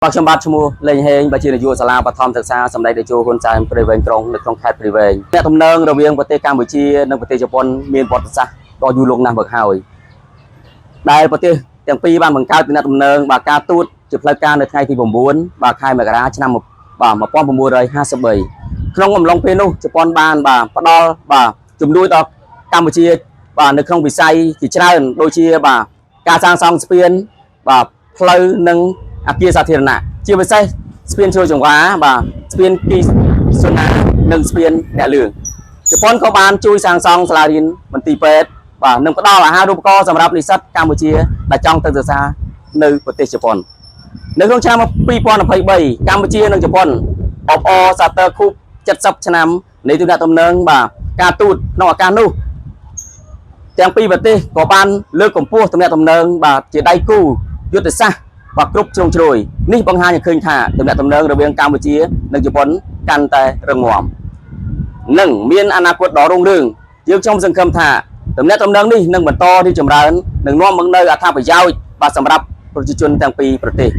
បាទខ្ញុំបាទឈ្មោះលេងហេងបាទជានាយកសាលាបឋមសិក្សាសម្ដេចតេជោហ៊ុនសែនព្រៃវែងក្រុងនៅក្នុងខេត្តព្រៃវែងអ្នកទំនងរវាងប្រទេសកម្ពុជានិងប្រទេសជប៉ុនមានប្រវត្តិសាស្ត្រដ៏យូរលង់ណាស់មកហើយដែលប្រទេសទាំងពីរបានបង្កើតទំនាក់ទំនងបាទការទូតជាផ្លូវការនៅថ្ងៃទី9បាទខែមករាឆ្នាំបាទ1953ក្នុងអំឡុងពេលនោះជប៉ុនបានបាទផ្ដល់បាទជំនួយដល់កម្ពុជាបាទនៅក្នុងវិស័យជាច្រើនដូចជាបាទការសាងសង់ស្ពានបាទផ្លូវនិងអគារសាធារណៈជាពិសេសស្ពានជ្រោយចង្វាបាទស្ពានគីសុណានិងស្ពានអ្នកលឿងជប៉ុនក៏បានជួយសាងសង់សាលារៀនមន្ទីរពេទ្យបាទនិងផ្ដល់អាហារូបករណ៍សម្រាប់និស្សិតកម្ពុជាដែលចង់ទៅសិក្សានៅប្រទេសជប៉ុននៅក្នុងឆ្នាំ2023កម្ពុជានិងជប៉ុនអបអរសាទរខួប70ឆ្នាំនៃទំនាក់ទំនងបាទការទូតក្នុងឱកាសនោះទាំងពីរប្រទេសក៏បានលើកកម្ពស់ទំនាក់ទំនងបាទជាដៃគូយុទ្ធសាស្ត្របាទគ្រប់ជ្រុងជ្រោយនេះបង្ហាញឲ្យឃើញថាទំនាក់ទំនងរវាងកម្ពុជានិងជប៉ុនកាន់តែរឹងមាំនិងមានអនាគតដ៏រុងរឿងយើងខ្ញុំសង្ឃឹមថាទំនាក់ទំនងនេះនឹងបន្តរីកចម្រើននិងនាំមកនូវអត្ថប្រយោជន៍បាទសម្រាប់ប្រជាជនទាំងពីរប្រទេស។